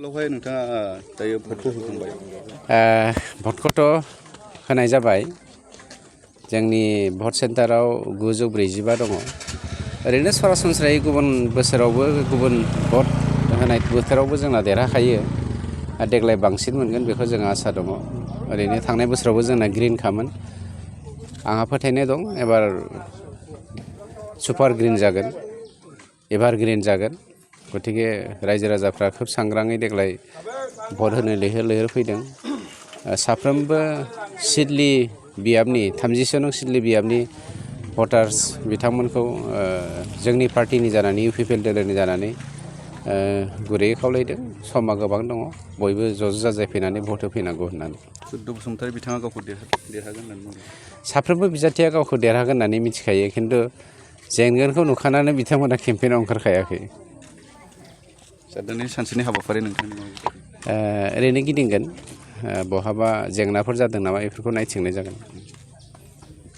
आथिखालावहाय नोंथाङा दायो भटखौ होखांबाय? भटखौथ' होनाय जाबाय। जोंनि भट सेन्टाराव 945 दङ। ओरैनो सरासनस्रायै गुबुन बोसोरावबो गुबुन भट होनाय बोथोरावबो जोंना देरहाखायो। देग्लाय बांसिन मोनगोन बेखौ जोंहा आसा दङ। ओरैनो थांनाय बोसोरावबो जोंना ग्रिनखामोन। आंहा फोथायनाय दं एबार सुपार ग्रिन जागोन, एभार ग्रिन जागोन। गतिके रायजो राजाफ्रा खोब सांग्राङै देग्लाय भट होनो लैहोर लैहोर फैदों। साफ्रोमबो सिडली बियाबनि 30 नं सिडली बियाबनि भटार्स बिथांमोनखौ जोंनि पार्टिनि जानानै UPPL जानानै गुरैयै खावलायदों। समा गोबां दङ, बयबो ज' जाजाय फैनानै भट होफैनांगौ होननानै। सुद्द बसुमतारी बिथाङा गावखौ देरहागोन होननानै बुंदों। साफ्रोमबो बिजाथिया गावखौ देरहागोन होननानै मिथिखायो, खिन्थु जेनगोनखौ नुखानानै बिथांमोना केम्पेइनाव ओंखारखायाखै। दिनै सानसेनि हाबाफारि नोंथांनि ओरैनो गिदिंगोन, बहाबा जेंनाफोर जादों नामा बेफोरखौ नायथिंनाय जागोन।